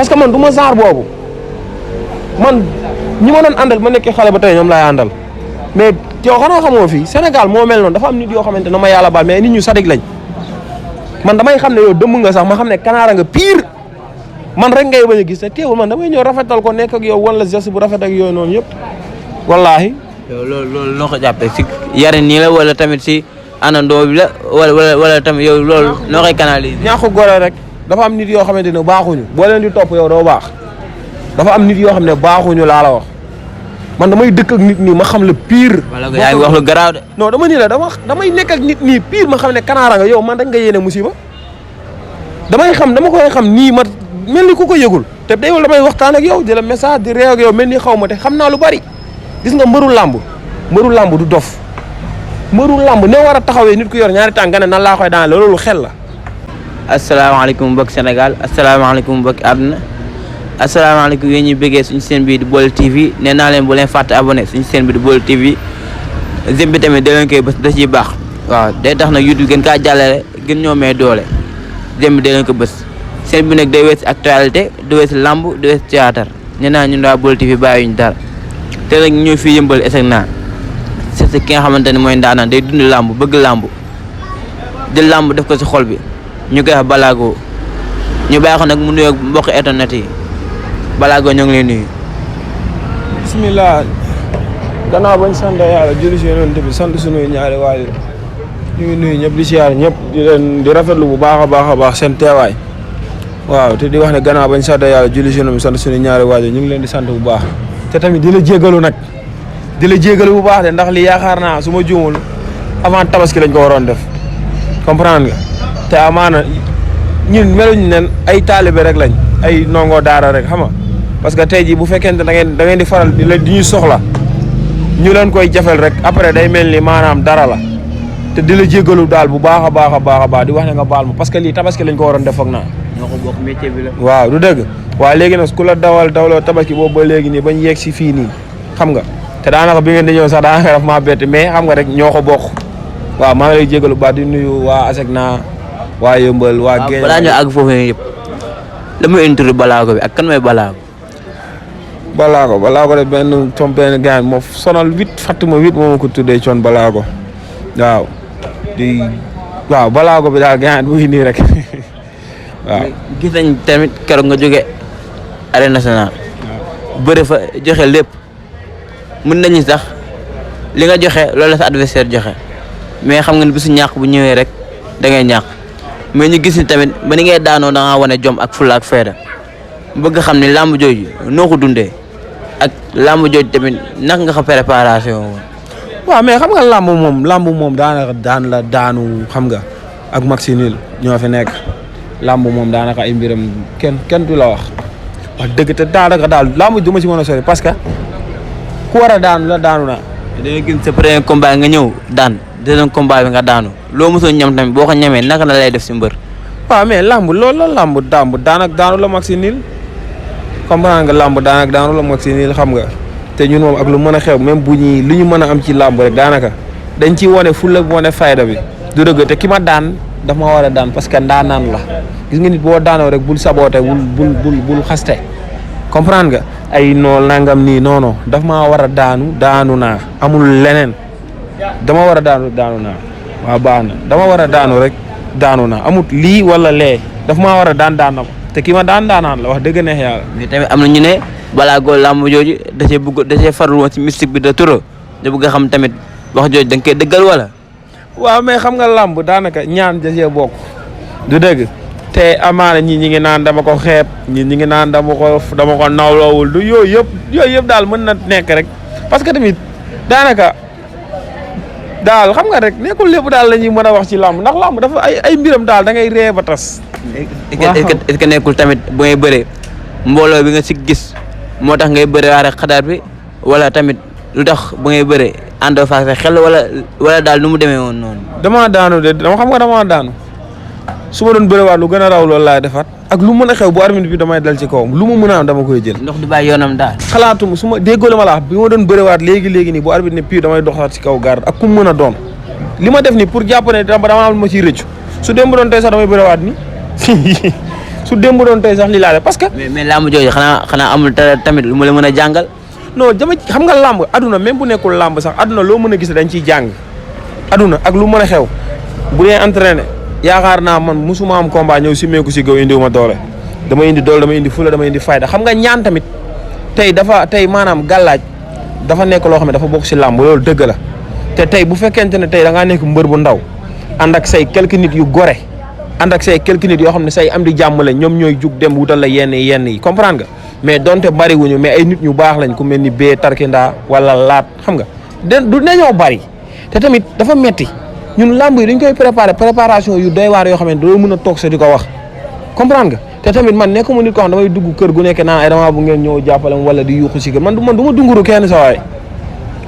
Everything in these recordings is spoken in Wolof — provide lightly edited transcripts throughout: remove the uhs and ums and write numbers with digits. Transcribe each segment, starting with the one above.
parce que man du ma genre boobu man ñi ma doon àndal ma nekkee xale ba tey ñoom laay àndal mais yow xanaa xamoo fii Sénégal moo mel noonu dafa am nit yoo xamante ne ma yàlla baal mais nit ñu sadik lañ man damay xam ne yow dëmm nga sax ma xam ne kanaara nga pire man rek ngay bañ a gis te teewul man damay ñëw rafetal ko nekk ak yow wala geste bu rafet ak yooyu noonu yëpp wallaahi. yow loolu noo ko jàppee si yare nii la wala tamit si àndandoo bi la wala tamit yow loolu noo koy canaliser. ñaaxu gore rek dafa am nit yoo xamante ne baaxuñu boo leen di topp yow doo baax dafa am nit yoo xam ne baaxuñu laa la wax man damay dëkk ak nit nii ma xam le pire. wala yaa ngi wax lu garaaw de. non dama ni la damay nekk ak nit nii pire ma xam ne kanaara nga yow man dañ nga yéene musiba dama koy xam nii ma mel ni ku ko yëgul te day damay waxtaan ak yow di la message di réew ak yow mel ni xaw ma te xam naa lu bari gis nga mbëru làmb du dof mbëru làmb ne war a taxawee nit ku yor ñaari tànk nga ne nan laa koy daan loolu xel la. asalaamaaleykum mbokki Sénégal asalaamaaleykum mbokki àdduna asalaamaaleykum yéen ñuy bëggee suñu chaîne bi di Baol TV nee naa leen bu leen fàtte abonné suñu chaîne bi di Baol TV zim bi tamit da leen koy bës da ciy baax waaw day tax nag YouTube gën kaa jàllale gën ñoo may doole zim bi da leen ko bës chaîne bi nag day wees actualité du wees lamb du wees théâtre nee naa ñun waa Baol TV bàyyiwuñ dara te nag ñoo fii yëmbal eseg naa c'est ki nga xamante ne mooy ndaanaan day dund lamb bëgg lamb jël lamb def ko si xol bi ñu koy wax Balago ñu bàyyi ko nag mu nuyoog mbokk internet yi Balago ñoo ngi lay nuyu. bisimilah gannaaw bañ sant yàlla julli si yonent bi sant sunuy ñaari waajur ñu ngi nuyu ñëpp di siyaar ñëpp di rafetlu bu baax a baax seen teewaay waaw te di wax ne gannaaw bañ sant yàlla julli si yonent bi sant sunuy ñaari waajur ñu ngi leen di sant bu baax te tamit di la jégalu nag bu baax de ndax li yaakaar naa su ma juumul avant tabaski lañ ko waroon def comprendre nga te amaana ñun meluñu nen ay taalibe rek lañ ay nongo daara rek xam nga parce que tey jii bu fekkente da ngeen di faral di ñu soxla ñu leen koy jafel rek après day mel ni maanaam dara la te di la jégalu daal bu baax a baax di wax ne nga baal ma parce que lii tabaski lañ ko waroon def foog naa. ñoo ko bokk métier bi la. waaw du dëgg waaye léegi nag ku la dawloo tabaski boobu ba léegi nii bañ yegg si fii nii xam nga te daanaka bi ngeen di ñëw sax daanaka daf maa bett mais xam nga rek ñoo ko bokk waaw maa ngi lay jégalu baax di nuyu waa Asegna waa Yëmbal waa Géej. balaa ñu àgg foofu yëpp la muy intro Balago bi ak kan mooy Balago. Balago de benn gars moo sonal 8 Fatima 8 moo ma ko tuddee coon Balago waaw Balago bi daal gars bu ngi nii rek waaw. gis nañ tamit keroog nga jóge arène nationale. bëre fa joxe lépp mën nañu sax li nga joxe loolu la sa adversaire joxe mais xam nga ni bisu ñàkk bu ñëwee rek da ngay ñàkk mais ñu gis ni tamit ba ni ngay daanoo da ngaa wane jom ak fulla ak fayda bëgg xam ne làmb jooju noo ko dundee ak làmb jooju tamit naka nga ko préparation woon. waaw mais xam nga làmb moom daanaka daanu xam nga ak Maxinil ñoo fi nekk làmb moom daanaka ay mbiram kenn du la wax dëgg te daanaka daal làmb du ma ci mën a sori parce que ku war a daanu la daanu naa. dañoo gis sa premier combat nga ñëw daan deuxième combat bi nga daanu loo mosoon ñam tamit boo ko ñamee naka la lay def si mbër. waaw mais làmb loolu la làmb daanak daanu la Maxinil comprendre nga làmb daanak daanu la Maxinil xam nga te ñun moom ak lu mën a xew même bu ñuy li ñu mën a am ci làmb rek daanaka dañ ciy wane fulla wane fayda bi du dëgg te ki ma daan daf ma war a daan parce que ndaanaan la gis nga nit boo daanoo rek bul saboote bul xaste comprendre nga ay nool nangam nii non daf maa war a daanu naa amul leneen dama war a daanu naa waaw baax na dama war a daanu rek daanu naa amut lii wala lee daf maa war a daan na ko te ki ma daanaan la wax dëgg neex yàlla. mais tamit am na ñu ne Balago làmb jooju da cee farlu woon ci mystique bi de trop da bëgg a xam tamit wax jooju da nga koy dëggal wala. waaw mais xam nga làmb daanaka ñaan da cee bokk du dëgg te amaana ñi ngi naan dama ko xeeb ñi ngi naan dama ko nawloowul du yooyu yëpp daal mën na nekk rek parce que tamit daanaka daal xam nga rek nekkul lépp daal la ñuy mën a wax ci làmb ndax làmb dafa ay mbiram daal da ngay ree ba tas. est-ce que nekkul tamit bu ngay bëree mbooloo bi nga si gis moo tax ngay bëree waa rek xadaar bi wala tamit lu tax bu ngay bëree àndoo fa sa xel wala daal nu mu demee woon noonu. damaa daanu damaa daanu su ma doon bëriwaat lu gën a raw loolu laay defaat ak lu mën a xew bu arbitre bi damay dal ci kawam lu mu mën a am dama koy jël. ndox du bàyyi yoonam daal. xalaatuma su ma déggoo la ma la wax bi ma doon bëriwaat léegi nii bu arbitre ne pii damay doxaat ci kaw garde ak ku mu mën a doon li ma def nii pour jàpp ne dama am lu ma ciy rëccu su dem ba doon tey sax damay bëriwaat ni su démb doon tey sax lii laa def parce que. mais làmb jooju xanaa amul tamit lu ma la mën a jàngal. non xam nga làmb aduna même bu nekkul làmb sax aduna loo mën a gis dañ ciy jàng aduna ak lu mën a xew bu dee entraîné yaakaar naa man musuma am combat ñëw si meeku si gaw indiwuma doole dama indi doole dama indi fula dama indi fayda xam nga ñaan tamit tey maanaam gàllaaj dafa nekk loo xam ne dafa bokk si làmb loolu dëgg la te tey bu fekkente ne tey da ngaa nekk mbër bu ndaw ànd ak say quelques nit yu gore ànd ak say quelques nit yoo xam ne say am di jàmm lañ ñoom ñooy jug dem wutal la yenn yi comprendre nga mais donte bari wuñu mais ay nit ñu baax lañ ku mel ni bee tarkindaa wala laat xam nga du nañoo bari te tamit dafa metti ñun làmb yi dañ koy préparation yu doy waar yoo xam ne doo mën a toog sa di ko wax comprendre nga te tamit man nekkuma nit ko xam damay dugg kër gu nekk naan ay dama bu ngeen ñëw jàppale wala di yuuxu si kër man du ma dunguru kenn sa waay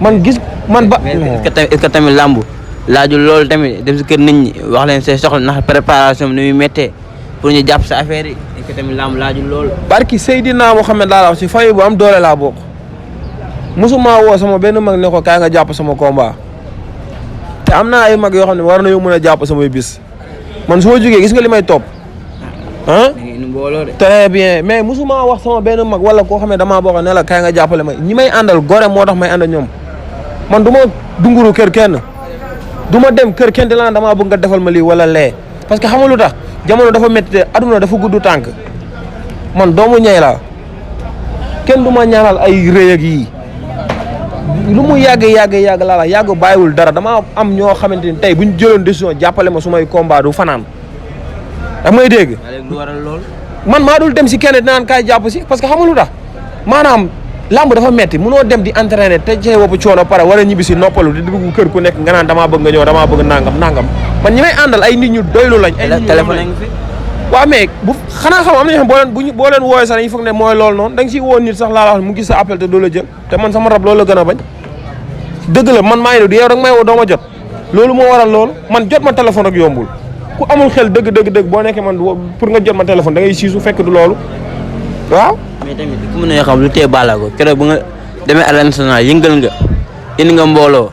man gis man ba est-ce que tamit làmb laajul loolu tamit dem si kër nit ñi wax leen say soxla ndax préparation ni muy méttee pour ñu jàpp sa affaire yi est-ce que tamit làmb laajul loolu. barki Seydina Mohamed laa la wax ci fay bu am doole laa bokk mosuma woo sama benn mag ne ko kaay nga jàpp sama combat te am naa ay mag yoo xam ne war nañoo mën a jàpp samay bis man su ma jógee gis nga li may topp ah. très bien mais mosuma wax sama benn mag wala koo xam ne damaa bokk ne la kaay nga jàppale ma ñi may àndal gore moo tax may ànd ñoom man du ma dunguru kër kenn. du ma dem kër kenn di la damaa bëgg nga defal ma lii wala lee parce que xam nga lu tax jamono dafa métti te aduna dafa gudd tànk man doomu ñey laa kenn du ma ñaanal ay rëy ak yii lu mu yàgg laa la yàgg bàyyiwul dara dama am ñoo xamante ni tey bu ñu jëloon décision jàppale ma su may combat du fanaan da may dégg. lu waral lool. man maa dul dem si kenn dinaan kaay jàpp si parce que xam nga lu tax maanaam. lamb dafa metti mënoo dem di entraîner te cee wopp coono pare war a ñibbi si noppalu di dugg kër ku nekk nga naan damaa bëgg nga ñëw damaa bëgg nangam man ñi may àndal ay nit ñu doylu lañ. ay nit ñu téléphone ngi fi. waaw mais bu xanaa xam am na ñoo xam boo leen wooyee sax dañuy foog ne mooy loolu noonu da nga siy woo nit sax laa la wax mu gis sa appel te doo la jël te man sama rab loolu la gën a bañ dëgg la man maa ngi du yow rek may woo doo ma jot loolu moo waral loolu man jot ma téléphone rek yombul ku amul xel dëgg boo nekkee man pour nga jot ma téléphone da ngay siisu fekk du loolu waaw. mais tamit ku mën a xam lu tee Balago keroog bu nga demee Arène Nationale yëngal nga indi nga mbooloo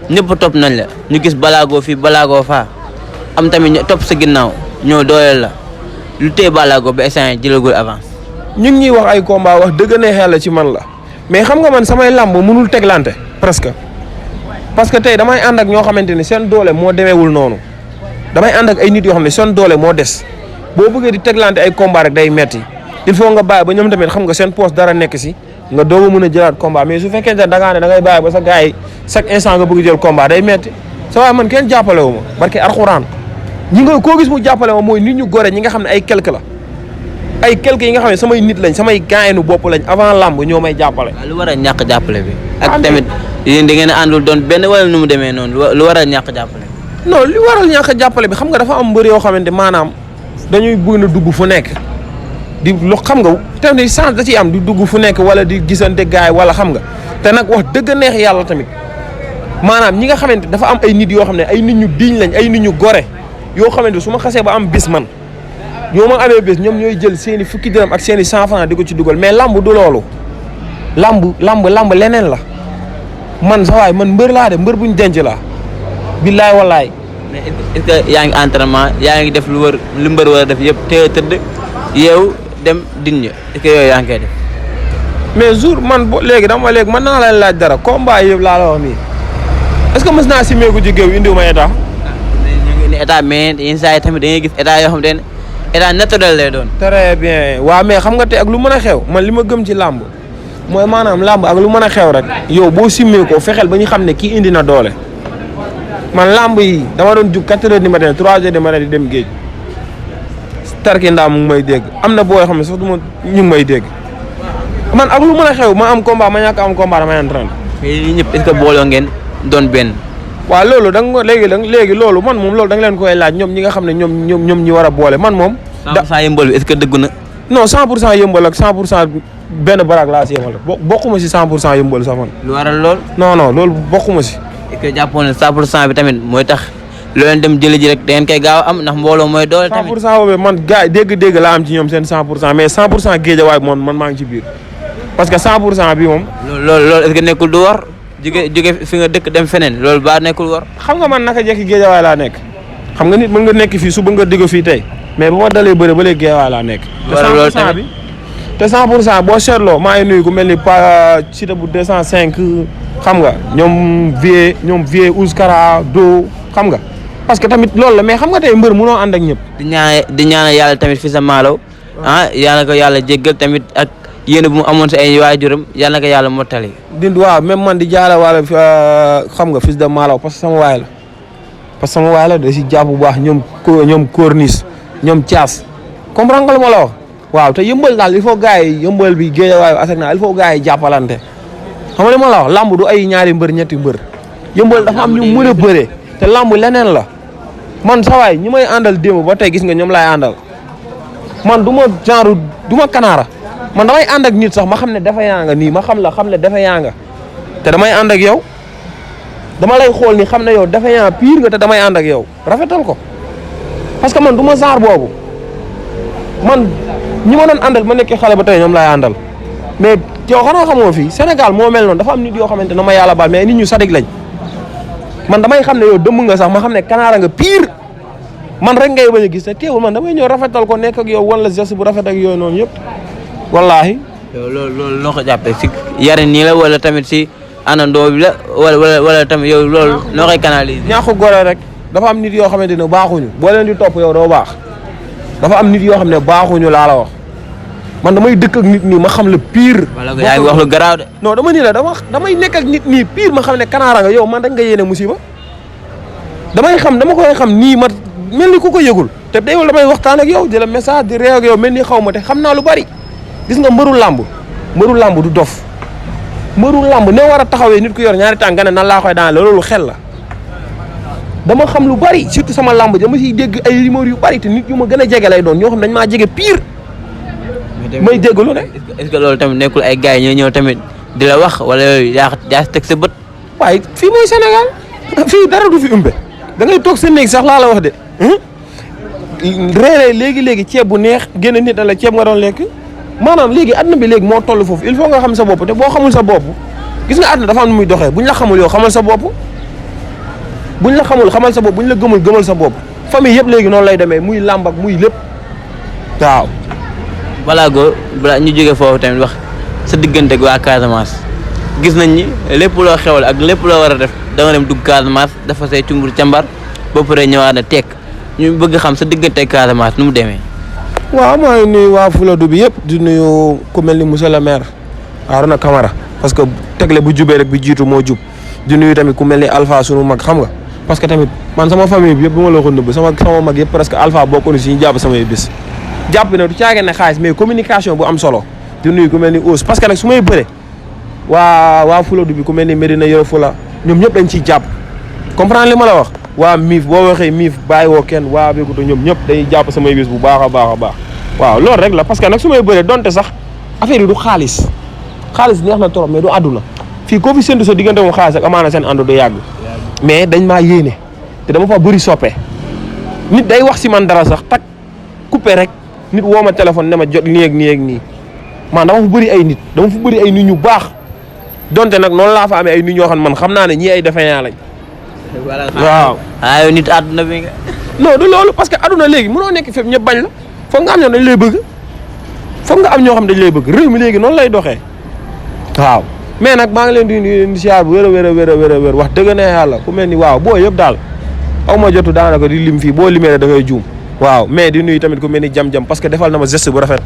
ñëpp topp nañ la ñu gis Balago fii Balago faa am tamit topp sa ginnaaw ñëw dooleel la lu tee Balago ba instant yii jëlagul avance. ñu ngi ñuy wax ay combat wax dëgg ne xel la ci man la mais xam nga man samay làmb mënul teglante presque parce que tey damay ànd ak ñoo xamante ni seen doole moo demeewul noonu damay ànd ak ay nit yoo xam ne seen doole moo des boo bëggee di teglante ay combat rek day metti il faut nga bàyyi ba ñoom tamit xam nga seen poste dara nekk si nga doog a mën a jëlaat combat mais su fekkee ne da ngaa ne da ngay bàyyi ba sa gars yi chaque instant nga bëgg jël combat day metti sa waaye man kenn jàppale wu ma barke alxuraan ñi nga koo gis mu jàppale ma mooy nit ñu gore ñi nga xam ne ay quelque la ay quelque yi nga xam ne samay nit lañ samay gaayenu bopp lañ avant lamb ñoo may jàppale. lu war a ñàkk jàppale bi. ak tamit yéen da ngeen a àndul doon benn wala nu mu demee noonu lu war a ñàkk jàppale. non li waral ñàkk jàppale bi xam nga dafa am mbër yoo xamante maanaam dañuy bëgg na dugg fu nekk di lu xam nga tamit chance da ciy am di dugg fu nekk wala di gisante gaay wala xam nga te nag wax dëgg neex yàlla tamit maanaam ñi nga xamante dafa am ay nit yoo xam ne ay nit ñu diñ lañ ay nit ñu gore yoo xamante su ma xasee ba am bis man yoo ma amee bis ñoom ñooy jël seeni fukki dërëm ak seeni 100 francs di ko ci dugal mais lamb du loolu lamb leneen la man sa waay man mbër laa de mbër buñ denc laa billaay wallaay. mais est-ce que yaa ngi entraînement yaa ngi def lu mbër war a def yëpp te tëdd yeewu dem din ña est-ce que yooyu yaa ngi koy def. mais jour man léegi mën naa leen laaj dara combat yëpp laa la wax nii est-ce que mës naa simeeku ci géew indiwuma état. ñu ngi ni état mais yenn saa yi tamit da ngay gis état yoo xam ne état naturel lay doon. très bien waaw mais xam nga te ak lu mën a xew man li ma gëm ci làmb mooy maanaam làmb ak lu mën a xew rek yow boo simmee ko fexeel ba ñu xam ne kii indi na doole man làmb yi dama doon jug 4 heures du matin 3 heures du matin di dem géej tarkindaa mu ngi may dégg am na boo xam ne sax du ma ñu ngi may dégg man ak lu mën a xew ma am combat ma ñàkk am combat damay entraîné. mais yéen ñëpp est-ce que booloo ngeen doon benn. waaw loolu da nga léegi loolu man moom loolu da nga leen koy laaj ñoom ñi nga xam ne ñoom ñi war a boole man moom. 100% yëmbal bi est-ce que dëggu na. non 100% yëmbal ak 100% benn baraag laa si yëmbal bokkuma si 100% yëmbal sax man. lu waral lool. non loolu bokkuma si. est-ce que jàppoon ne 100% bi tamit mooy tax loo leen dem jëli ji rek da ngeen koy gaaw am ndax mbooloo mooy doole tamit. 100% boobu man gars yi dégg-dégg laa am ci ñoom seen 100% mais 100% géejawaay moom man maa ngi ci biir parce que 100% bi moom. loolu est-ce que nekkul du war jóge fi nga dëkk dem feneen loolu baa nekkul war. xam nga man naka jekki géejawaay laa nekk xam nga nit mën nga nekk fii suba nga digg fii tey mais bu ma dalee bëre ba léegi Guédiawaye laa nekk. loolu tamit te 100% boo seetloo maa ngi nuyu ku mel ni pa Cité bu 205 xam nga ñoom Vieux Ouskara Do xam nga parce que tamit loolu la mais xam nga tey mbër munoo ànd ak ñëpp. di ñaanal yàlla tamit fi sa maalaw yàlla ko yàlla jéggal tamit ak yéen bu mu amoon si ay waajuram yàlla na ko yàlla mottali. waaw même man di jaale wala xam nga fils de maalaw parce que sama waay la da si jàpp bu baax ñoom Corniche ñoom Thias comprendre nga lu ma la wax. waaw te yëmbal daal il faut gars yi yëmbal bi Guédiawaye asek naa il faut gars yi jàppalante xam nga li ma la wax lamb du ay ñaari mbër ñetti mbër yëmbal dafa am ñu mën a bëree te lamb leneen la man sawaay ñi may àndal démb ba tey gis nga ñoom laay àndal man du ma kanaara man damay ànd ak nit sax ma xam ne dafa yaa nga nii ma xam ne dafa yaa nga te damay ànd ak yow dama lay xool ni xam ne yow dafa yaa pire nga te damay ànd ak yow rafetal ko parce que man du ma genre boobu man ñi ma doon àndal ma nekkee xale ba tey ñoom laay àndal mais yow xanaa xamoo fii Sénégal moo mel noonu dafa am nit yoo xamante ne ma yàlla baal mais nit ñu sadik lañ man damay xam ne yow dëmm nga sax ma xam ne kanaara nga pire man rek ngay bañ a gis te teewul man damay ñëw rafetal ko nekk ak yow wan la geste bu rafet ak yooyu noonu yëpp wallaahi. yow loolu noo ko jàppee si yare nii la wala tamit si àndandoo bi la wala tamit yow loolu noo koy canaliser. ñaaxu gore rek dafa am nit yoo xamante ne baaxuñu boo leen di topp yow doo baax dafa am nit yoo xam ne baaxuñu laa la wax man damay dëkk ak nit nii ma xam le pire. wala yaa ngi wax lu garaaw de. non dama ni la damay nekk ak nit nii pire ma xam ne kanaara nga yow man rek nga yéene musiba dama koy xam nii ma mel ni ku ko yëgul te day damay waxtaan ak yow di la message di réew ak yow mel ni xaw ma te xam naa lu bari gis nga mbëru làmb du dof mbëru làmb ne war a taxawee nit ku yor ñaari tànk nga ne nan laa koy daan loolu xel la dama xam lu bari surtout sama làmb dama siy dégg ay rumeur yu bari te nit yu ma gën a jege lay doon ñoo xam dañ maa jege pire. may dégg lu ne. est-ce que loolu tamit nekkul ay gars yi ñoo ñëw tamit di la wax wala yooyu yaa teg sa bët. waaye fii mooy Sénégal fii dara du fi umbe da ngay toog sa néeg sax laa la wax de réeré léegi ceeb bu neex génn nit la ceeb nga doon lekk maanaam léegi àdduna bi léegi moo toll foofu il faut nga xam sa bopp te boo xamul sa bopp gis nga àdduna dafa am nu muy doxee buñ la xamul yow xamal sa bopp buñ la xamul xamal sa bopp buñ la gëmal sa bopp famille yëpp léegi noonu lay demee muy làmb ak muy lépp waaw. balaa ñu jógee foofu tamit wax sa diggante ak waa Casamance gis nañ ni lépp loo xewal ak lépp loo war a def da nga dem dugg Casamance dafa say cumbur cambar ba pare ñëwaat na tekk ñu bëgg xam sa diggante ak Casamance nu mu demee. waaw maa ngi nuyu waa Fuladu bi yëpp di nuyu ku mel ni monsieur le maire Arouna Camara parce que tegle bu jubee rek bi jiitu moo jub di nuyu tamit ku mel ni Alpha sunu mag xam nga parce que tamit man sama famille bi yëpp bu ma la ko nëbb sama mag yëpp presque Alpha bokk na si ñu jàpp samay bis jàpp ne du caagee ne xaalis mais communication bu am solo di nuyu ku mel ni Ous parce que nag su may bëre waa Fuladu bi ku mel ni Medina Yoro Fula ñoom ñëpp dañ ciy jàpp comprendre li ma la wax waa miif boo waxee miif bàyyi woo kenn waa béykutu ñoom ñëpp dañuy jàpp samay bis bu baax a baax waaw loolu rek la parce que nag su may bëree donte sax affaire yi du xaalis neex na trop mais du àdduna fii koo fi séntu sa diggante moom xaalis ak amaana seen ànd du yàgg mais dañ maa yéene te dama fa bëri soppe nit day wax si man dara sax tak coupé rek nit woo ma téléphone ne ma jot nii ak nii man dama fa bëri ay nit ñu baax donte nag noonu laa fa amee ay nit ñoo xam man xam naa ne ñii ay défaillant lañ waaw yow nit àdduna bi nga. non du loolu parce que àdduna léegi mënoo nekk fépp ñëpp bañ la foog nga am ñoo dañ lay bëgg foog nga am ñoo xam dañ lay bëgg réew mi léegi noonu lay doxee waaw mais nag maa ngi leen di nuyu di siyaar bu wér a wér wax dëgg ne yàlla ku mel ni waaw boo yëpp daal aw ma jotu daanaka di lim fii boo limee da ngay juum waaw mais di nuyu tamit ku mel ni jam-jam parce que defal na ma geste bu rafet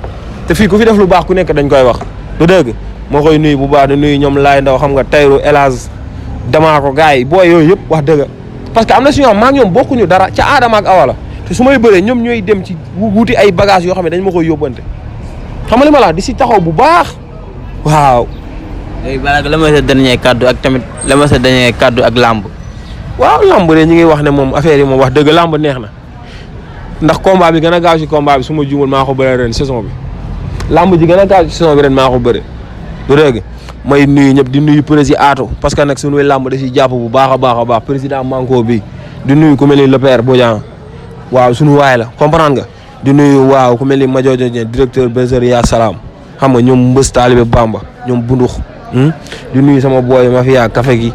te fii ku fi def lu baax ku nekk dañ koy wax du dëgg moo koy nuyu bu baax di nuyu ñoom laay ndaw xam nga tayru elage damaa ko gars yi booy yooyu yëpp wax dëgg parce que am na si ñoom maa ngi ñoom bokkuñu dara ca aadama ak awa la te su may bëree ñoom ñooy dem ci wuti ay bagages yoo xam ne dañ ma koy yóbbante xam nga li ma la di si taxaw bu baax waaw. léegi balaa la ma sa dernier kaddu ak tamit la ma sa dernier kaddu ak làmb. waaw làmb de ñu ngi wax ne moom affaire yi moom wax dëgg làmb neex na ndax combat bi gën a gaaw si combat bi su ma juumul maa ko bëree ren saison bi làmb ji gën a gaaw si saison bi ren maa ko bëri du dëgg may nuyu ñëpp di nuyu président Atou parce que nag suñuy làmb da ciy jàpp bu baax a baax président Manko bi di nuyu ku mel ni le père Bodian waaw suñu waay la comprendre nga di nuyu waaw ku mel ni Madiodio directeur Bergeria Salam xam nga ñoom Mbës Talibé Bamba ñoom Bundux di nuyu sama booy mafia café gi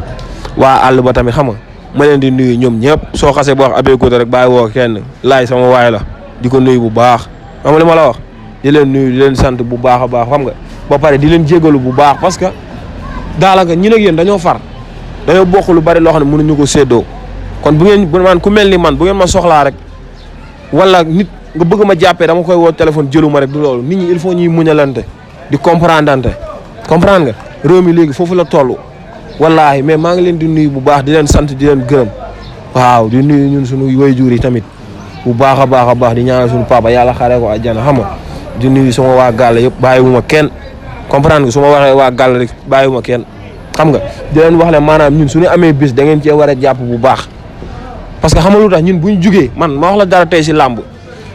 waa àll ba tamit xam nga ma leen di nuyu ñoom ñëpp soo xasee boo wax abékota rek bàyyi woo kenn laay sama waay la di ko nuyu bu baax xam nga li ma la wax di leen nuyu di leen sant bu baax a baax xam nga ba pare di leen jégalu bu baax parce que daanaka ñi nag yéen dañoo far dañoo bokk lu bari loo xam ne mënuñu ko séddoo kon bu man ku mel ni man bu ngeen ma soxlaa rek wala nit nga bëgg ma jàppee dama koy woo téléphone jëlu ma rek du loolu nit ñi il faut ñuy muñalante di comprendre nga réew mi léegi foofu la toll wallaahi mais maa ngi leen di nuyu bu baax di leen sant di leen gërëm waaw di nuyu ñun suñu waajur yi tamit bu baax a baax di ñaanal suñu papa yàlla xaree ko àjjana xam nga di nuyu sama waa gàll yëpp bàyyiwuma kenn comprendre nga su ma waxee waa gàll rek bàyyiwuma kenn xam nga di leen wax ne maanaam ñun suñu amee bis da ngeen cee war a jàpp bu baax parce que xam nga lu tax ñun buñ jugee man ma wax la dara tey si làmb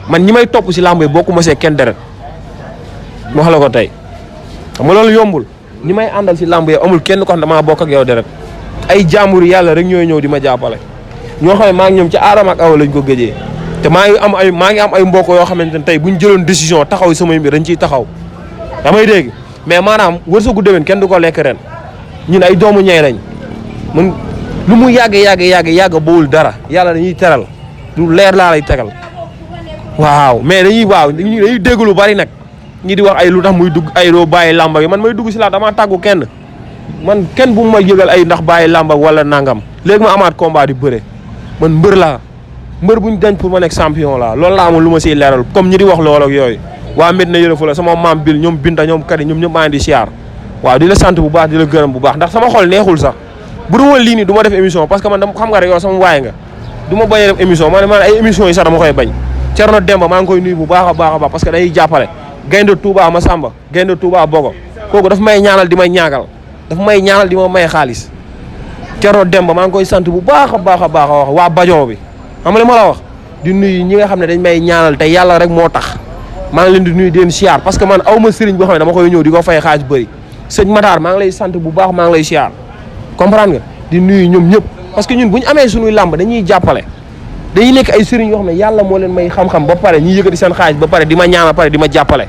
man ñi may topp si làmb yi bokkuma see kenn deret ma wax la ko tey xam nga loolu yombul ñi may àndal si làmb yi amul kenn ko xam damaa bokk ak yow deret ay jàmbur yàlla rek ñooy ñëw di ma jàppale ñoo xam ne maa ngi ñoom ci aadama ak awa lañ ko gëjee te maa ngi am ay mbokk yoo xamante ne tey buñ jëloon décision taxaw samay mbir dañ ciy taxaw damay dégg mais maanaam wërsëgu déwén kenn du ko lekk ren ñun ay doomu ñey lañ mun lu mu yàgg bawul dara yàlla dañuy teral lu leer laa lay tegal waaw mais dañuy dégg lu bari nag ñi di wax ay lu tax muy dugg ay doo bàyyi làmba gi man may dugg si laa damaa tàggu kenn man kenn bu ma yëgal ay ndax bàyyi làmba wala nangam léegi ma amaat combat di bëre man mbër laa mbër buñ dañ pour ma nekk champion laa loolu laa amul lu ma siy leeral comme ñi di wax loolu ak yooyu waa Medina Yoro Fula sama maam Bil ñoom Binta ñoom Kadi ñoom ñëpp maa ngi di siyaar waaw di la sant bu baax di la gërëm bu baax ndax sama xol neexul sax bu dul woon lii nii du ma def émission parce que man dama xam nga rek yow sama waay nga du ma bañ a def émission man ay émission yi sax dama koy bañ Thierno Demba maa ngi koy nuyu bu baax a baax parce que dañuy jàppale gaynde Touba Massamba gaynde Touba Bogo kooku daf may ñaanal di may ñaagal daf may ñaanal di ma may xaalis Thierno Demba maa ngi koy sant bu baax a baax wax waa Bajon bi xam nga li ma la wax di nuyu ñi nga xam ne dañ may ñaanal te yàlla rek moo tax maa ngi leen di nuyu di leen siyaar parce que man aw ma sëriñ boo xam ne dama koy ñëw di ko fay xaalis bëri sëñ Matar maa ngi lay sant bu baax maa ngi lay siyaar comprendre nga di nuyu ñoom ñëpp parce que ñun bu ñu amee suñuy làmb dañuy jàppale dañuy nekk ay sëriñ yoo xam ne yàlla moo leen may xam-xam ba pare ñuy yëkkati seen xaalis ba pare di ma ñaan ba pare di ma jàppale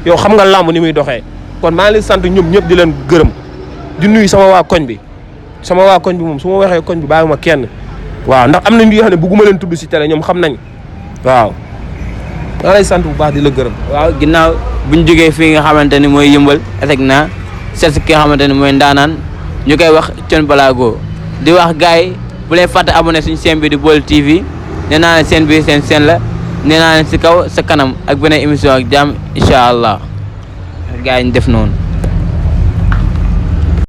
yow xam nga làmb ni muy doxee kon maa ngi leen sant ñoom ñëpp di leen gërëm di nuyu sama waa koñ bi moom su ma waxee koñ bi bàyyiwuma kenn waaw ndax am na ñoo xam ne bëgguma leen tudd si télé ñoom xam nañ waaw maa lay sant bu baax di la gërëm. waaw ginnaaw buñ jógee fii nga xamante ni mooy yëmbal effect na seet si ki nga xamante ni mooy ndaanaan ñu koy wax Thione Ballago di wax gars yi bu leen fàtte abonné suñu chaîne bi di Baol TV nee naa leen seen bi seen seen la nee naa leen si kaw sa kanam ak beneen émission ak jàmm incha allah gars yi ñu def noonu.